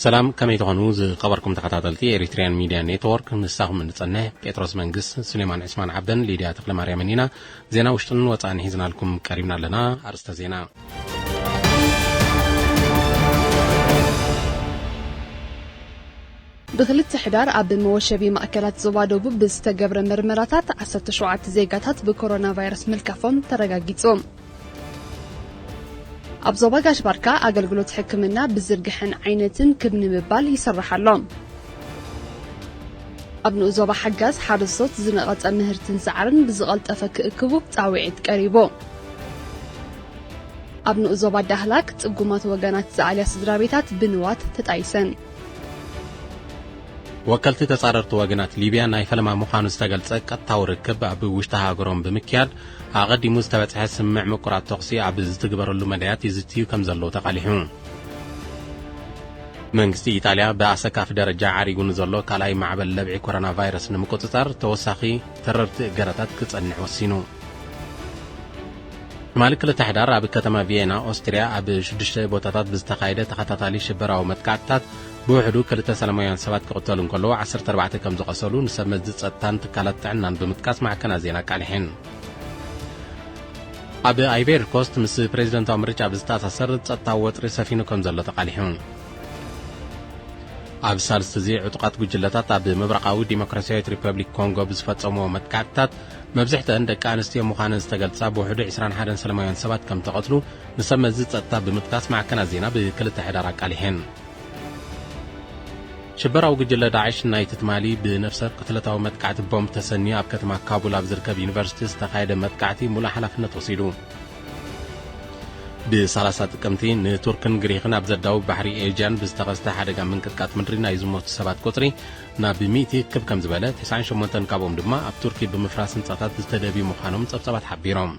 ሰላም፣ ከመይ ትኾኑ ዝኸበርኩም ተኸታተልቲ ኤሪትሪያን ሚድያ ኔትወርክ? ምሳኹም እንጸንሕ ጴጥሮስ መንግስ፣ ሱሌማን ዕስማን ዓብደን ሊድያ ተኽለማርያምን ኢና። ዜና ውሽጥን ወጻእን ሒዝናልኩም ቀሪብና ኣለና። ኣርእስተ ዜና። ብክልተ ሕዳር ኣብ መወሸቢ ማእከላት ዞባ ደቡብ ብዝተገብረ መርመራታት ዓሰርተ ሸውዓተ ዜጋታት ብኮሮና ቫይረስ ምልካፎም ተረጋጊጹ። ኣብ ዞባ ጋሽ ባርካ ኣገልግሎት ሕክምና ብዝርግሐን ዓይነትን ክብ ንምባል ይስራሕ ኣሎ። ኣብ ንኡስ ዞባ ሓጋዝ ሓረስቶት ዝነቐጸ ምህርትን ሳዕርን ብዝቐልጠፈ ክእክቡ ጻውዒት ቀሪቡ። ኣብ ንኡስ ዞባ ዳህላክ ጽጉማት ወገናት ዝኣልያ ስድራ ቤታት ብንዋት ተጣይሰን። ወከልቲ ተጻረርቲ ወገናት ሊብያ ናይ ፈለማ ምዃኑ ዝተገልጸ ቀጥታዊ ርክብ ኣብ ውሽጢ ሃገሮም ብምክያድ፣ ኣቐዲሙ ዝተበጽሐ ስምምዕ ምቁራጽ ተኹሲ ኣብ ዝትግበረሉ መዳያት ይዝትዩ ከም ዘለዉ ተቓሊሑ። መንግስቲ ኢጣልያ ብኣሰካፊ ደረጃ ዓሪጉ ንዘሎ ካልኣይ ማዕበል ለብዒ ኮሮና ቫይረስ ንምቁጽጻር ተወሳኺ ተረርቲ እገዳታት ክጸንዕ ወሲኑ። ትማሊ ክልተ ሕዳር ኣብ ከተማ ቪየና ኦስትርያ ኣብ ሽዱሽተ ቦታታት ብዝተኻየደ ተኸታታሊ ሽበራዊ መጥቃዕትታት ብውሕዱ ክልተ ሰላማውያን ሰባት ክቕተሉ እንከለዉ ዓሰርተ ኣርባዕተ ከም ዝቐሰሉ ንሰብ መዚ ጸጥታን ትካላት ጥዕናን ብምጥቃስ ማዕከናት ዜና ኣቃሊሐን። ኣብ ኣይቬሪ ኮስት ምስ ፕሬዚደንታዊ ምርጫ ብዝተኣሳሰር ጸጥታዊ ወጥሪ ሰፊኑ ከም ዘሎ ተቓሊሑ። ኣብ ሳልስቲ እዚ ዕጡቓት ጉጅለታት ኣብ ምብራቓዊ ዲሞክራሲያዊት ሪፐብሊክ ኮንጎ ብዝፈጸምዎ መጥቃዕትታት መብዝሕተን ደቂ ኣንስትዮ ምዃነን ዝተገልጻ ብውሕዱ ዕስራን ሓደን ሰላማውያን ሰባት ከም ተቐትሉ ንሰብ መዚ ጸጥታ ብምጥቃስ ማዕከናት ዜና ብክልተ ሕዳር ኣቃሊሐን። ሽበራዊ ጉጅለ ዳዕሽ ናይቲ ትማሊ ብነፍሰ ቅትለታዊ መጥቃዕቲ ቦምብ ተሰንዩ ኣብ ከተማ ካቡል ኣብ ዝርከብ ዩኒቨርሲቲ ዝተኻየደ መጥቃዕቲ ሙሉእ ሓላፍነት ወሲዱ። ብ30 ጥቅምቲ ንቱርክን ግሪክን ኣብ ዘዳውብ ባሕሪ ኤጂያን ብዝተኸስተ ሓደጋ ምንቅጥቃጥ ምድሪ ናይ ዝሞቱ ሰባት ቁጽሪ ናብ ሚእቲ ክብ ከም ዝበለ፣ ተስዓን ሸሞንተን ካብኦም ድማ ኣብ ቱርኪ ብምፍራስ ህንጻታት ዝተደብዩ ምዃኖም ጸብጻባት ሓቢሮም።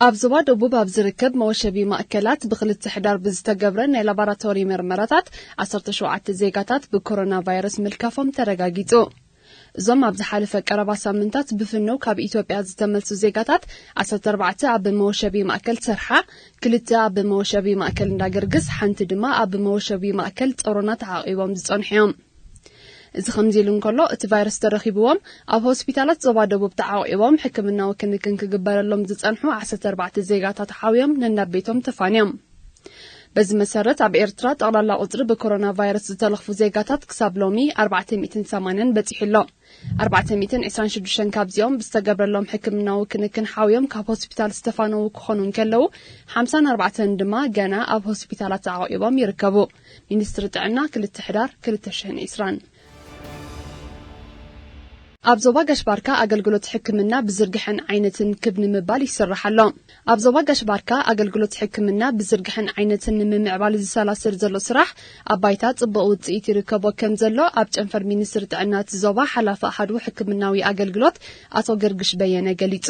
ኣብ ዞባ ደቡብ ኣብ ዝርከብ መወሸቢ ማእከላት ብክልተ ሕዳር ብዝተገብረ ናይ ላቦራቶሪ መርመራታት ዓሰርተ ሸውዓተ ዜጋታት ብኮሮና ቫይረስ ምልካፎም ተረጋጊጹ። እዞም ኣብ ዝሓለፈ ቀረባ ሳምንታት ብፍነው ካብ ኢትዮጵያ ዝተመልሱ ዜጋታት ዓሰርተ ኣርባዕተ ኣብ መወሸቢ ማእከል ሰርሓ፣ ክልተ ኣብ መወሸቢ ማእከል እንዳገርግስ፣ ሓንቲ ድማ ኣብ መወሸቢ ማእከል ጸሮና ተዓቂቦም ዝጸንሑ እዮም። እዚ ከምዚ ኢሉ እንከሎ፣ እቲ ቫይረስ ተረኺብዎም ኣብ ሆስፒታላት ዞባ ደቡብ ተዓቂቦም ሕክምናዊ ክንክን ክግበረሎም ዝጸንሑ ዓሰርተ ኣርባዕተ ዜጋታት ሓውዮም ነናብ ቤቶም ተፋንዮም። በዚ መሰረት፣ ኣብ ኤርትራ ጠቕላላ ቁጽሪ ብኮሮና ቫይረስ ዝተለኽፉ ዜጋታት ክሳብ ሎሚ ኣርባዕተ ሚእትን ሰማንያን በጺሑ ኣሎ። ኣርባዕተ ሚእትን ዕስራን ሽዱሽተን ካብዚኦም ብዝተገብረሎም ሕክምናዊ ክንክን ሓውዮም ካብ ሆስፒታል ዝተፋነዉ ክኾኑ እንከለዉ፣ ሓምሳን ኣርባዕተን ድማ ገና ኣብ ሆስፒታላት ተዓቂቦም ይርከቡ። ሚኒስትሪ ጥዕና፣ ክልተ ሕዳር ክልተ ሽሕን ዕስራን። ኣብ ዞባ ጋሽ ባርካ ኣገልግሎት ሕክምና ብዝርግሐን ዓይነትን ክብ ንምባል ይስራሕ ኣሎ። ኣብ ዞባ ጋሽ ባርካ ኣገልግሎት ሕክምና ብዝርግሐን ዓይነትን ንምምዕባል ዝሰላሰል ዘሎ ስራሕ ኣብ ባይታ ጽቡቕ ውጽኢት ይርከቦ ከም ዘሎ ኣብ ጨንፈር ሚኒስትሪ ጥዕና እቲ ዞባ ሓላፊ ኣሃዱ ሕክምናዊ ኣገልግሎት ኣቶ ገርግሽ በየነ ገሊጹ።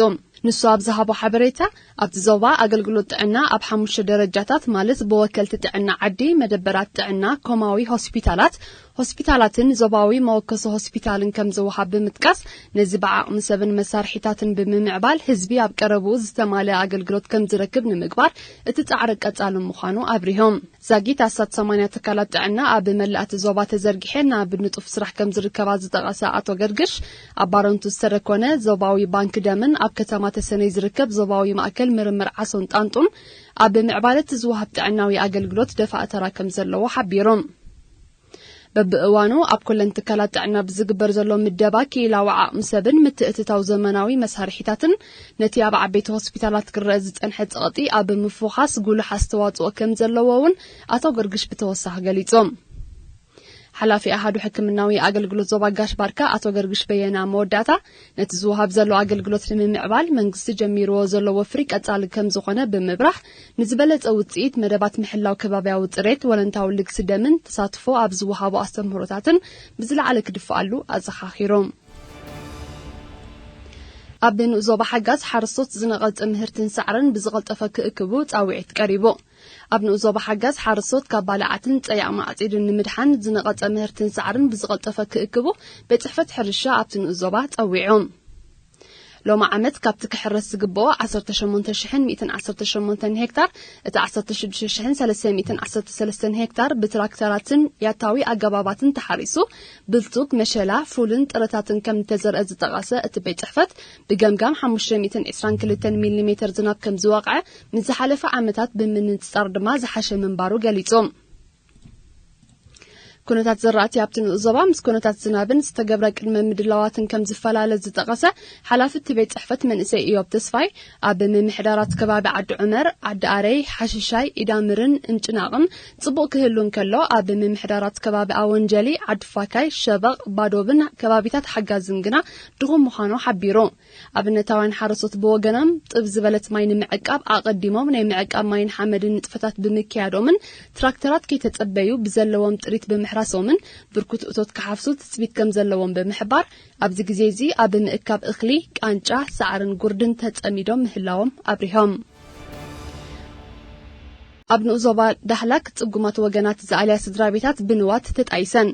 ንሱ ኣብ ዝሃቦ ሓበሬታ፣ ኣብቲ ዞባ ኣገልግሎት ጥዕና ኣብ ሓሙሽተ ደረጃታት፣ ማለት ብወከልቲ ጥዕና ዓዲ፣ መደበራት ጥዕና፣ ኮማዊ ሆስፒታላት፣ ሆስፒታላትን ዞባዊ መወከሲ ሆስፒታልን ከም ዝወሃብ ብምጥቃስ፣ ነዚ ብዓቕሚ ሰብን መሳርሒታትን ብምምዕባል ህዝቢ ኣብ ቀረብኡ ዝተማልአ ኣገልግሎት ከም ዝረክብ ንምግባር እቲ ጻዕሪ ቀጻሊ ምዃኑ ኣብሪሆም። ዛጊት ኣስታት ሰማንያ ትካላት ጥዕና ኣብ መላእ እቲ ዞባ ተዘርጊሐን ኣብ ንጡፍ ስራሕ ከም ዝርከባ ዝጠቐሰ ኣቶ ገርግሽ፣ ኣብ ባረንቱ ዝተደኮነ ዞባዊ ባንክ ደምን ኣብ ከተማ ተሰነይ ዝርከብ ዞባዊ ማእከል ምርምር ዓሶን ጣንጡን ኣብ ምዕባለ እቲ ዝወሃብ ጥዕናዊ ኣገልግሎት ደፋእ ተራ ከም ዘለዎ ሓቢሩ። በብእዋኑ ኣብ ኩለን ትካላት ጥዕና ብዝግበር ዘሎ ምደባ ክኢላዊ ዓቕሚ ሰብን ምትእትታው ዘመናዊ መሳርሒታትን ነቲ ኣብ ዓበይቲ ሆስፒታላት ክረአ ዝጸንሐ ጸቕጢ ኣብ ምፍዃስ ጉሉሕ ኣስተዋጽኦ ከም ዘለዎ እውን ኣቶ ገርግሽ ብተወሳኺ ገሊጾም። ሓላፊ ኣሃዱ ሕክምናዊ ኣገልግሎት ዞባ ጋሽ ባርካ ኣቶ ገርግሽ በየነ ኣብ መወዳእታ፣ ነቲ ዝወሃብ ዘሎ ኣገልግሎት ንምምዕባል መንግስቲ ጀሚርዎ ዘሎ ወፍሪ ቀጻሊ ከም ዝኾነ ብምብራህ፣ ንዝበለጸ ውጽኢት መደባት ምሕላው ከባብያዊ ጽሬት፣ ወለንታዊ ልግሲ ደምን ተሳትፎ ኣብ ዝወሃቡ ኣስተምህሮታትን ብዝለዓለ ክድፍኣሉ ኣዘኻኺሮም። ኣብ ንኡስ ዞባ ሓጋዝ ሓረስቶት ዝነቐጸ ምህርትን ሳዕርን ብዝቐልጠፈ ክእክቡ ጻውዒት ቀሪቡ። ኣብ ንኡስ ዞባ ሓጋዝ ሓረስቶት ካብ ባልዓትን ጸያቕ ማዕጺድን ንምድሓን ዝነቐጸ ምህርትን ሳዕርን ብዝቐልጠፈ ክእክቡ ቤት ጽሕፈት ሕርሻ ኣብቲ ንኡስ ዞባ ጸዊዑ። ሎሚ ዓመት ካብቲ ክሕረስ ዝግብኦ ዓሰርተ ሸሞንተ ሽሕን ሚእትን ዓሰርተ ሸሞንተን ሄክታር፣ እቲ ዓሰርተ ሽዱሽተ ሽሕን ሰለስተ ሚእትን ዓሰርተ ሰለስተን ሄክታር ብትራክተራትን ያታዊ ኣገባባትን ተሓሪሱ፣ ብልቱግ፣ መሸላ፣ ፉልን ጥረታትን ከም ዝተዘርአ ዝጠቐሰ እቲ ቤት ጽሕፈት፣ ብገምጋም ሓሙሽተ ሚእትን ዕስራን ክልተን ሚሊ ሜተር ዝናብ ከም ዝወቕዐ፣ ምስ ዝሓለፈ ዓመታት ብምንጽጻር ድማ ዝሓሸ ምንባሩ ገሊጹ። ኩነታት ዝራእቲ ኣብቲ ንኡስ ዞባ ምስ ኩነታት ዝናብን ዝተገብረ ቅድመ ምድላዋትን ከም ዝፈላለ ዝጠቐሰ ሓላፊ እቲ ቤት ጽሕፈት መንእሰይ ኢዮብ ተስፋይ፣ ኣብ ምምሕዳራት ከባቢ ዓዲ ዑመር፣ ዓዲ ኣረይ፣ ሓሽሻይ፣ ኢዳምርን እንጭናቕን ጽቡቕ ክህሉ እንከሎ፣ ኣብ ምምሕዳራት ከባቢ ኣወንጀሊ፣ ዓዲ ፋካይ፣ ሸበቕ፣ ባዶብን ከባቢታት ሓጋዝን ግና ድኹም ምዃኑ ሓቢሩ። ኣብነታውያን ሓረስቶት ብወገኖም፣ ጥብ ዝበለት ማይ ንምዕቃብ ኣቐዲሞም ናይ ምዕቃብ ማይን ሓመድን ንጥፈታት ብምክያዶምን፣ ትራክተራት ከይተጸበዩ ብዘለዎም ጥሪት ብምሕራሶምን፣ ብርኩት እቶት ክሓፍሱ ትጽቢት ከም ዘለዎም ብምሕባር፣ ኣብዚ ግዜ እዚ ኣብ ምእካብ እኽሊ፣ ቃንጫ፣ ሳዕርን ጉርድን ተጸሚዶም ምህላዎም ኣብሪሆም። ኣብ ንኡስ ዞባ ዳህላክ ጽጉማት ወገናት ዝኣልያ ስድራ ቤታት ብንዋት ተጣይሰን።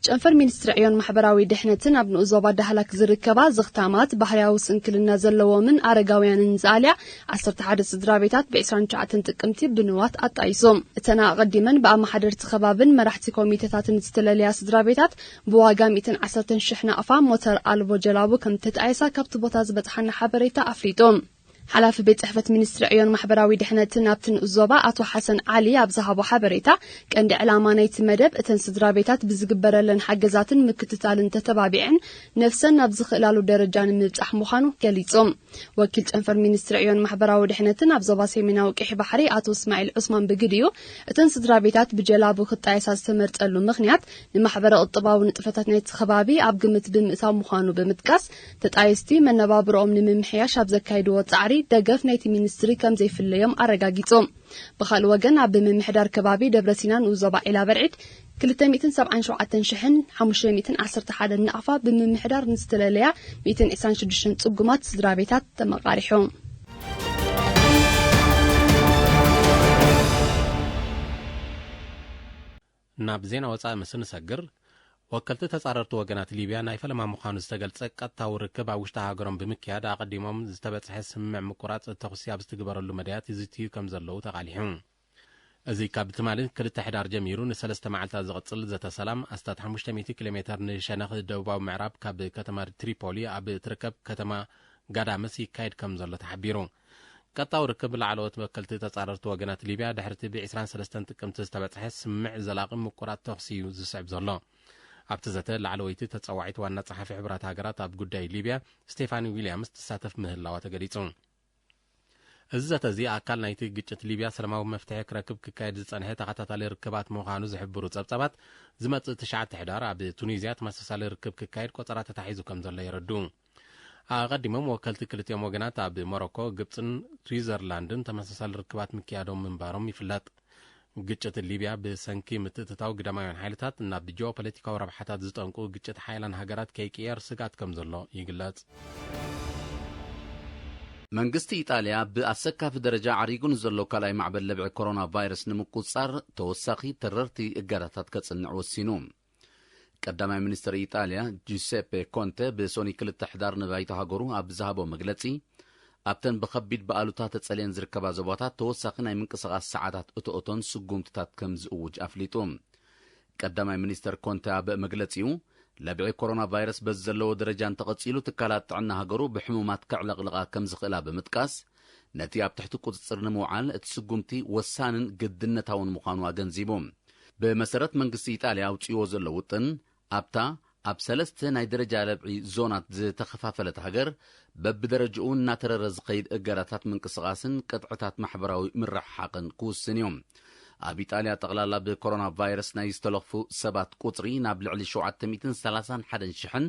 ጨንፈር ሚኒስትሪ ዕዮን ማሕበራዊ ድሕነትን ኣብ ንኡስ ዞባ ዳህላክ ዝርከባ ዝኽታማት፣ ባህርያዊ ስንክልና ዘለዎምን ኣረጋውያንን ዝኣልያ ዓሰርተ ሓደ ስድራ ቤታት ብ ዕስራን ትሽዓተን ጥቅምቲ ብንዋት ኣጣይሱ። እተን ኣቐዲመን ብኣመሓደርቲ ከባብን መራሕቲ ኮሚተታትን ዝተለለያ ስድራ ቤታት ብዋጋ ሚእትን ዓሰርተን ሽሕ ናቕፋ ሞተር ኣልቦ ጀላቡ ከም ተጣየሳ ካብቲ ቦታ ዝበጽሓና ሓበሬታ ኣፍሊጡ። ሓላፊ ቤት ጽሕፈት ሚኒስትሪ ዕዮን ማሕበራዊ ድሕነትን ኣብቲ ንኡስ ዞባ ኣቶ ሓሰን ዓሊ ኣብ ዝሃቦ ሓበሬታ፣ ቀንዲ ዕላማ ናይቲ መደብ እተን ስድራ ቤታት ብዝግበረለን ሓገዛትን ምክትታልን ተተባቢዐን ነፍሰን ናብ ዝኽእላሉ ደረጃ ንምብጻሕ ምዃኑ ገሊጹ። ወኪል ጨንፈር ሚኒስትሪ ዕዮን ማሕበራዊ ድሕነትን ኣብ ዞባ ሰሜናዊ ቀይሕ ባሕሪ ኣቶ እስማዒል ዑስማን ብግዲኡ፣ እተን ስድራ ቤታት ብጀላቡ ክጣየሳ ዝተመርጸሉ ምኽንያት ንማሕበረ ቁጠባዊ ንጥፈታት ናይቲ ከባቢ ኣብ ግምት ብምእታው ምዃኑ ብምጥቃስ፣ ተጣየስቲ መነባብሮኦም ንምምሕያሽ ኣብ ዘካይድዎ ጻዕሪ ደገፍ ናይቲ ሚኒስትሪ ከም ዘይፍለዮም ኣረጋጊጹ። ብኻልእ ወገን፣ ኣብ ምምሕዳር ከባቢ ደብረሲና ንኡስ ዞባ ዒላ በርዒድ ክልተ ሚእትን ሰብዓን ሸውዓተን ሽሕን ሓሙሽተ ሚእትን ዓሰርተ ሓደን ናቕፋ ብምምሕዳር ንዝተለለያ ሚእትን ዕስራን ሽዱሽተን ጽጉማት ስድራ ቤታት ተመቓሪሑ። ናብ ዜና ወጻኢ ምስ ንሰግር፣ ወከልቲ ተጻረርቲ ወገናት ሊብያ ናይ ፈለማ ምዃኑ ዝተገልጸ ቀጥታዊ ርክብ ኣብ ውሽጢ ሃገሮም ብምክያድ፣ ኣቐዲሞም ዝተበጽሐ ስምምዕ ምቁራጽ ተኹሲ ኣብ ዝትግበረሉ መዳያት ይዝትዩ ከም ዘለዉ ተቓሊሑ። እዚ ካብ ትማሊ ክልተ ሕዳር ጀሚሩ ንሰለስተ መዓልታት ዝቕጽል ዘተ ሰላም፣ ኣስታት ሓሙሽተ ሚእቲ ኪሎ ሜተር ንሸነኽ ደቡባዊ ምዕራብ ካብ ከተማ ትሪፖሊ ኣብ እትርከብ ከተማ ጋዳምስ ይካየድ ከም ዘሎ ተሓቢሩ። ቀጥታዊ ርክብ ላዕለዎት ወከልቲ ተጻረርቲ ወገናት ሊብያ ድሕርቲ ብ ዕስራን ሰለስተን ጥቅምቲ ዝተበጽሐ ስምምዕ ዘላቒ ምቁራጽ ተኹሲ እዩ ዝስዕብ ዘሎ። ኣብቲ ዘተ ላዕለወይቲ ተጸዋዒት ዋና ጸሓፊ ሕቡራት ሃገራት ኣብ ጉዳይ ሊብያ ስቴፋኒ ዊልያምስ ትሳተፍ ምህላዋ ተገሊጹ። እዚ ዘተ እዚ ኣካል ናይቲ ግጭት ሊብያ ሰላማዊ መፍትሒ ክረክብ ክካየድ ዝጸንሐ ተኸታታሊ ርክባት ምዃኑ ዝሕብሩ ጸብጻባት፣ ዝመጽእ ትሽዓተ ሕዳር ኣብ ቱኒዝያ ተመሳሳሊ ርክብ ክካየድ ቆጸራ ተታሒዙ ከም ዘሎ የረድኡ። ኣቐዲሞም ወከልቲ ክልቲኦም ወገናት ኣብ ሞሮኮ፣ ግብጽን ስዊዘርላንድን ተመሳሳሊ ርክባት ምክያዶም ምንባሮም ይፍለጥ። ግጭት ሊብያ ብሰንኪ ምትእትታው ግዳማውያን ሓይልታት ናብ ጂኦፖለቲካዊ ረብሓታት ዝጠንቁ ግጭት ሓያላን ሃገራት ከይቅየር ስግኣት ከም ዘሎ ይግለጽ። መንግስቲ ኢጣልያ ብኣሰካፊ ደረጃ ዓሪጉ ንዘሎ ካልኣይ ማዕበል ለብዒ ኮሮና ቫይረስ ንምቁጽጻር ተወሳኺ ተረርቲ እገዳታት ከጽንዕ ወሲኑ። ቀዳማይ ሚኒስትር ኢጣልያ ጁሴፔ ኮንተ ብሶኒ ክልተ ሕዳር ንባይቶ ሃገሩ ኣብ ዝሃቦ መግለጺ፣ ኣብተን ብኸቢድ ብኣሉታ ተጸልየን ዝርከባ ዞባታት ተወሳኺ ናይ ምንቅስቓስ ሰዓታት እቶእቶን ስጉምትታት ከም ዝእውጅ ኣፍሊጡ። ቀዳማይ ሚኒስትር ኮንተ ኣብ መግለጺኡ፣ ለብዒ ኮሮና ቫይረስ በዚ ዘለዎ ደረጃ እንተቐጺሉ፣ ትካላት ጥዕና ሃገሩ ብሕሙማት ከዕለቕልቓ ከም ዝኽእላ ብምጥቃስ፣ ነቲ ኣብ ትሕቲ ቁጽጽር ንምውዓል እቲ ስጉምቲ ወሳንን ግድነታውን ምዃኑ ኣገንዚቡ። ብመሰረት መንግስቲ ኢጣልያ ኣውጺእዎ ዘሎ ውጥን፣ ኣብታ ኣብ ሰለስተ ናይ ደረጃ ለብዒ ዞናት ዝተኸፋፈለት ሃገር፣ በብደረጃኡ እናተረረ ዝኸይድ እገዳታት ምንቅስቓስን ቅጥዕታት ማሕበራዊ ምርሕሓቕን ክውስን እዩ። ኣብ ኢጣልያ ጠቕላላ ብኮሮና ቫይረስ ናይ ዝተለኽፉ ሰባት ቁጽሪ ናብ ልዕሊ ሸውዓተ ሚእትን ሰላሳን ሓደን ሽሕን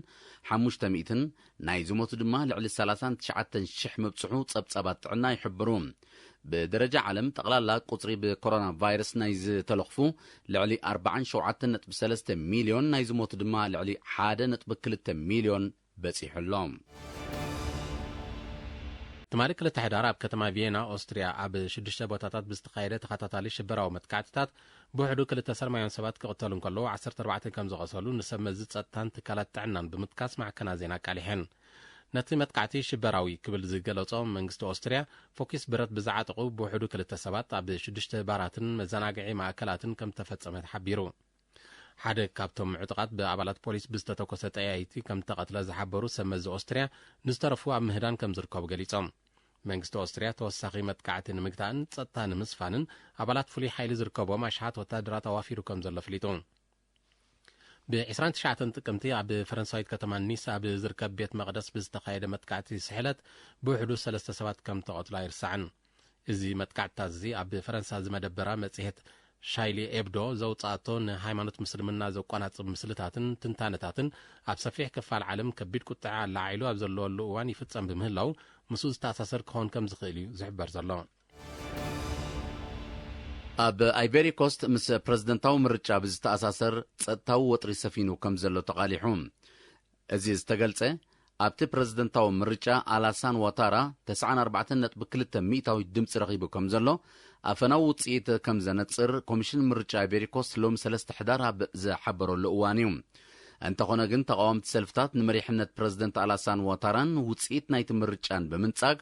ሓሙሽተ ሚእትን፣ ናይ ዝሞቱ ድማ ልዕሊ ሰላሳን ትሽዓተን ሽሕ ምብጽሑ ጸብጻባት ጥዕና ይሕብሩ። ብደረጃ ዓለም ጠቕላላ ቁጽሪ ብኮሮና ቫይረስ ናይ ዝተለኽፉ ልዕሊ ኣርባዓን ሸውዓተን ነጥቢ ሰለስተ ሚልዮን፣ ናይ ዝሞቱ ድማ ልዕሊ ሓደ ነጥቢ ክልተ ሚልዮን በጺሑ ኣሎ። ትማሊ ክልተ ሕዳር ኣብ ከተማ ቪየና ኦስትርያ ኣብ ሽዱሽተ ቦታታት ብዝተኻየደ ተኸታታሊ ሽበራዊ መጥቃዕትታት ብውሕዱ ክልተ ሰላማውያን ሰባት ክቕተሉ እንከለዉ ዓሰርተ ኣርባዕተ ከም ዝቐሰሉ ንሰብ መዚ ጸጥታን ትካላት ጥዕናን ብምጥቃስ ማዕከናት ዜና ኣቃሊሐን። ነቲ መጥቃዕቲ ሽበራዊ ክብል ዝገለጾ መንግስቲ ኦስትርያ፣ ፎኪስ ብረት ብዝዓጠቑ ብውሕዱ ክልተ ሰባት ኣብ ሽዱሽተ ባራትን መዘናግዒ ማእከላትን ከም ተፈጸመ ተሓቢሩ። ሓደ ካብቶም ዕጡቓት ብኣባላት ፖሊስ ብዝተተኮሰ ጠያይቲ ከም ተቐትለ ዝሓበሩ ሰብ መዚ ኦስትርያ፣ ንዝተረፉ ኣብ ምህዳን ከም ዝርከቡ ገሊጾም። መንግስቲ ኦስትርያ ተወሳኺ መጥቃዕቲ ንምግታእን ጸጥታ ንምስፋንን ኣባላት ፍሉይ ሓይሊ ዝርከቦም ኣሽሓት ወታደራት ኣዋፊሩ ከም ዘሎ ኣፍሊጡ። ብ ዕስራን ትሽዓተን ጥቅምቲ ኣብ ፈረንሳዊት ከተማ ኒስ ኣብ ዝርከብ ቤት መቕደስ ብዝተኻየደ መጥቃዕቲ ስሕለት ብውሕዱ ሰለስተ ሰባት ከም ተቐትሉ ኣይርሳዕን። እዚ መጥቃዕትታት እዚ ኣብ ፈረንሳ ዝመደበራ መጽሔት ሻይሊ ኤብዶ ዘውጻእቶ ንሃይማኖት ምስልምና ዘቆናጽብ ምስልታትን ትንታነታትን ኣብ ሰፊሕ ክፋል ዓለም ከቢድ ቁጥዐ ኣላዓዒሉ ኣብ ዘለወሉ እዋን ይፍጸም ብምህላው ምስኡ ዝተኣሳሰር ክኸውን ከም ዝኽእል እዩ ዝሕበር ዘሎ። ኣብ ኣይቨሪ ኮስት ምስ ፕረዝደንታዊ ምርጫ ብዝተኣሳሰር ጸጥታዊ ወጥሪ ሰፊኑ ከም ዘሎ ተቓሊሑ። እዚ ዝተገልጸ ኣብቲ ፕረዝደንታዊ ምርጫ ኣላሳን ዋታራ ተስዓን ኣርባዕተን ነጥቢ ክልተ ሚእታዊት ድምጺ ረኺቡ ከም ዘሎ ኣፈናዊ ውጽኢት ከም ዘነጽር ኮሚሽን ምርጫ ኣይቨሪ ኮስት ሎሚ ሰለስተ ሕዳር ኣብ ዝሓበረሉ እዋን እዩ። እንተኾነ ግን ተቓወምቲ ሰልፍታት ንመሪሕነት ፕረዝደንት ኣላሳን ዋታራን ውጽኢት ናይቲ ምርጫን ብምንጻግ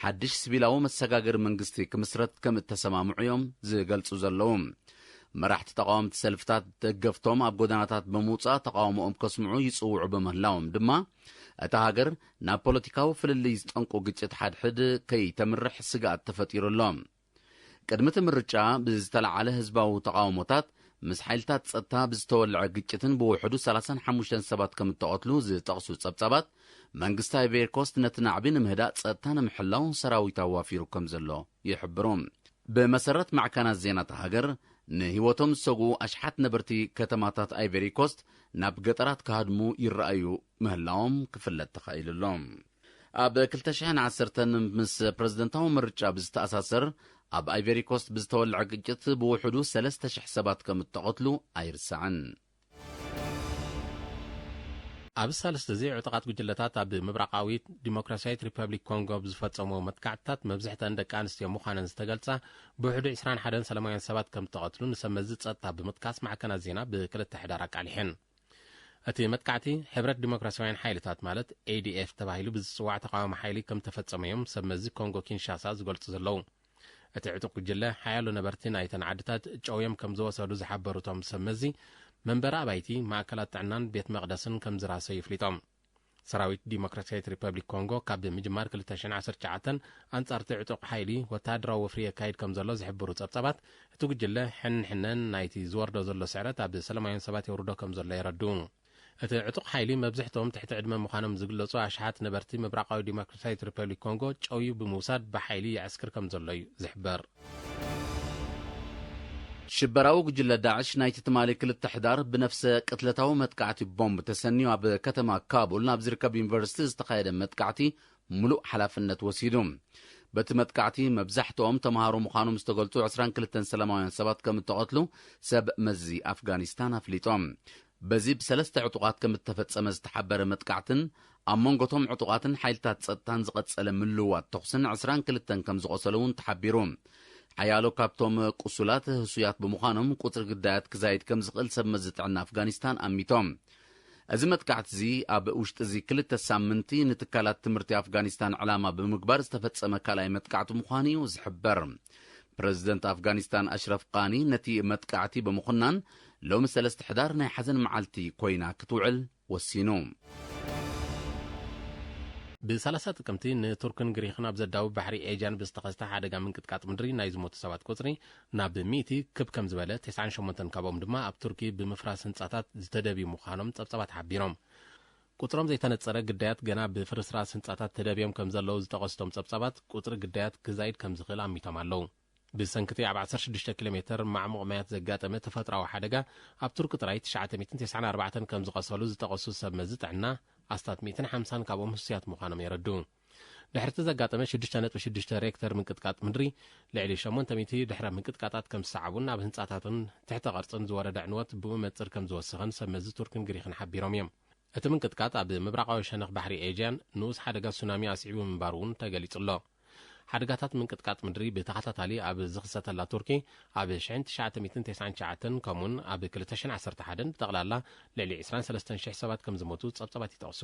ሓድሽ ሲቪላዊ መሰጋገሪ መንግስቲ ክምስረት ከም እተሰማምዑ እዮም ዝገልጹ ዘለዉ። መራሕቲ ተቓወምቲ ሰልፍታት ደገፍቶም ኣብ ጎደናታት ብምውጻእ ተቓውሞኦም ከስምዑ ይጽውዑ ብምህላዎም ድማ እታ ሃገር ናብ ፖለቲካዊ ፍልልይ ዝጠንቁ ግጭት ሓድሕድ ከይተምርሕ ስግኣት ተፈጢሩ ኣሎ። ቅድሚ እቲ ምርጫ ብዝተለዓለ ህዝባዊ ተቓውሞታት ምስ ሓይልታት ጸጥታ ብዝተወልዐ ግጭትን ብውሕዱ ሰላሳን ሓሙሽተን ሰባት ከም እተቐትሉ ዝጠቕሱ ጸብጻባት መንግስቲ ኣይቨሪ ኮስት ነቲ ናዕቢ ንምህዳእ ጸጥታ ንምሕላው ሰራዊት ኣዋፊሩ ከም ዘሎ ይሕብሩ። ብመሰረት ማዕከናት ዜና እታ ሃገር ንህይወቶም ዝሰግኡ ኣሽሓት ነበርቲ ከተማታት ኣይቨሪ ኮስት ናብ ገጠራት ክሃድሙ ይረኣዩ ምህላዎም ክፍለጥ ተኻኢሉ ኣሎ። ኣብ ክልተ ሽሕን ዓሰርተን ምስ ፕረዝደንታዊ ምርጫ ብዝተኣሳሰር ኣብ ኣይቨሪ ኮስት ብዝተወልዐ ግጭት ብውሕዱ ሰለስተ ሽሕ ሰባት ከም እተቐትሉ ኣይርሳዕን። ኣብ ሳልስቲ እዚ ዕጡቓት ጉጅለታት ኣብ ምብራቓዊት ዲሞክራሲያዊት ሪፐብሊክ ኮንጎ ብዝፈጸሞ መጥቃዕትታት መብዝሕተን ደቂ ኣንስትዮ ምዃነን ዝተገልጻ ብውሕዱ ዕስራን ሓደን ሰላማውያን ሰባት ከም እተቐትሉ ንሰብ መዚ ጸጥታ ብምጥቃስ ማዕከናት ዜና ብክልተ ሕዳር ኣቃሊሐን። እቲ መጥቃዕቲ ሕብረት ዲሞክራሲያውያን ሓይልታት ማለት ኤ ዲ ኤፍ ተባሂሉ ብዝጽዋዕ ተቓዋሚ ሓይሊ ከም ተፈጸመ እዮም ሰብ መዚ ኮንጎ ኪንሻሳ ዝገልጹ ዘለዉ። እቲ ዕጡቕ ጉጅለ ሓያሎ ነበርቲ ናይተን ዓድታት ጨውዮም ከም ዝወሰዱ ዝሓበሩ እቶም ሰብ መዚ፣ መንበሪ ኣባይቲ፣ ማእከላት ጥዕናን ቤት መቕደስን ከም ዝራሰዩ ኣፍሊጦም። ሰራዊት ዲሞክራሲያዊት ሪፐብሊክ ኮንጎ ካብ ምጅማር ክልተ ሽሕን ዓሰርተ ትሽዓተን ኣንጻር እቲ ዕጡቕ ሓይሊ ወተሃደራዊ ወፍሪ የካይድ ከም ዘሎ ዝሕብሩ ጸብጻባት፣ እቲ ጉጅለ ሕንሕነን ናይቲ ዝወርዶ ዘሎ ስዕረት ኣብ ሰላማውያን ሰባት የውርዶ ከም ዘሎ የረድኡ። እቲ ዕጡቕ ሓይሊ መብዝሕትኦም ትሕቲ ዕድመ ምዃኖም ዝግለጹ ኣሽሓት ነበርቲ ምብራቓዊ ዲሞክራሲያዊት ሪፐብሊክ ኮንጎ ጨውዩ ብምውሳድ ብሓይሊ የዕስክር ከም ዘሎ እዩ ዝሕበር። ሽበራዊ ጉጅለ ዳዕሽ ናይቲ ትማሊ ክልተ ሕዳር ብነፍሰ ቅትለታዊ መጥቃዕቲ ቦምብ ተሰንዩ ኣብ ከተማ ካቡል ናብ ዝርከብ ዩኒቨርሲቲ ዝተኻየደ መጥቃዕቲ ምሉእ ሓላፍነት ወሲዱ። በቲ መጥቃዕቲ መብዛሕትኦም ተምሃሮ ምዃኖም ዝተገልጹ ዕስራን ክልተን ሰላማውያን ሰባት ከም እተቐትሉ ሰብ መዚ ኣፍጋኒስታን ኣፍሊጦም። በዚ ብሰለስተ ዕጡቓት ከም እተፈጸመ ዝተሓበረ መጥቃዕትን ኣብ መንጎቶም ዕጡቓትን ሓይልታት ጸጥታን ዝቐጸለ ምልውዋጥ ተኹስን ዕስራን ክልተን ከም ዝቖሰሉ እውን ተሓቢሩ። ሓያሎ ካብቶም ቁሱላት ህሱያት ብምዃኖም ቁጽሪ ግዳያት ክዛይድ ከም ዝኽእል ሰብ መዚ ጥዕና ኣፍጋኒስታን ኣሚቶም። እዚ መጥቃዕቲ እዚ ኣብ ውሽጢ እዚ ክልተ ሳምንቲ ንትካላት ትምህርቲ ኣፍጋኒስታን ዕላማ ብምግባር ዝተፈጸመ ካልኣይ መጥቃዕቲ ምዃኑ እዩ ዝሕበር። ፕረዚደንት ኣፍጋኒስታን ኣሽረፍ ቃኒ ነቲ መጥቃዕቲ ብምኹናን ሎሚ ሰለስተ ሕዳር ናይ ሓዘን መዓልቲ ኮይና ክትውዕል ወሲኑ። ብ30 ጥቅምቲ ንቱርክን ግሪኽን ኣብ ዘዳውብ ባሕሪ ኤጅያን ብዝተኸስተ ሓደጋ ምንቅጥቃጥ ምድሪ ናይ ዝሞቱ ሰባት ቁጽሪ ናብ ሚእቲ ክብ ከም ዝበለ፣ ተስዓን ሸሞንተን ካብኦም ድማ ኣብ ቱርኪ ብምፍራስ ህንጻታት ዝተደብዩ ምዃኖም ጸብጻባት ሓቢሮም። ቁጽሮም ዘይተነጸረ ግዳያት ገና ብፍርስራስ ህንጻታት ተደብዮም ከም ዘለዉ ዝጠቐሱ እቶም ጸብጻባት፣ ቁጽሪ ግዳያት ክዛይድ ከም ዝኽእል ኣሚቶም ኣለዉ። ብሰንኪ እቲ ኣብ ዓሰርተ ሽዱሽተ ኪሎ ሜተር ማዕሙቕ ማያት ዘጋጠመ ተፈጥሮኣዊ ሓደጋ፣ ኣብ ቱርኪ ጥራይ ትሽዓተ ሚእትን ተስዓን ኣርባዕተን ከም ዝቐሰሉ ዝጠቐሱ ሰብ መዚ ጥዕና፣ ኣስታት ሚእትን ሓምሳን ካብኦም ህሱያት ምዃኖም የረድኡ። ድሕሪ እቲ ዘጋጠመ ሽዱሽተ ነጥቢ ሽዱሽተ ሬክተር ምንቅጥቃጥ ምድሪ፣ ልዕሊ ሸሞንተ ሚእቲ ድሕረ ምንቅጥቃጣት ከም ዝሰዓቡን ኣብ ህንጻታትን ትሕተ ቅርጽን ዝወረደ ዕንወት ብኡ መጽር ከም ዝወሰኸን ሰብ መዚ ቱርክን ግሪኽን ሓቢሮም እዮም። እቲ ምንቅጥቃጥ ኣብ ምብራቓዊ ሸነኽ ባሕሪ ኤጅያን ንኡስ ሓደጋ ሱናሚ ኣስዒቡ ምንባሩ እውን ተገሊጹ ኣሎ። ሓደጋታት ምንቅጥቃጥ ምድሪ ብተኸታታሊ ኣብ ዝኽሰተላ ቱርኪ፣ ኣብ ሽሕን ትሽዓተ ሚእትን ተስዓን ትሽዓተን ከምኡውን ኣብ ክልተ ሽሕን ዓሰርተ ሓደን ብጠቕላላ ልዕሊ ዕስራን ሰለስተን ሽሕ ሰባት ከም ዝሞቱ ጸብጻባት ይጠቕሱ።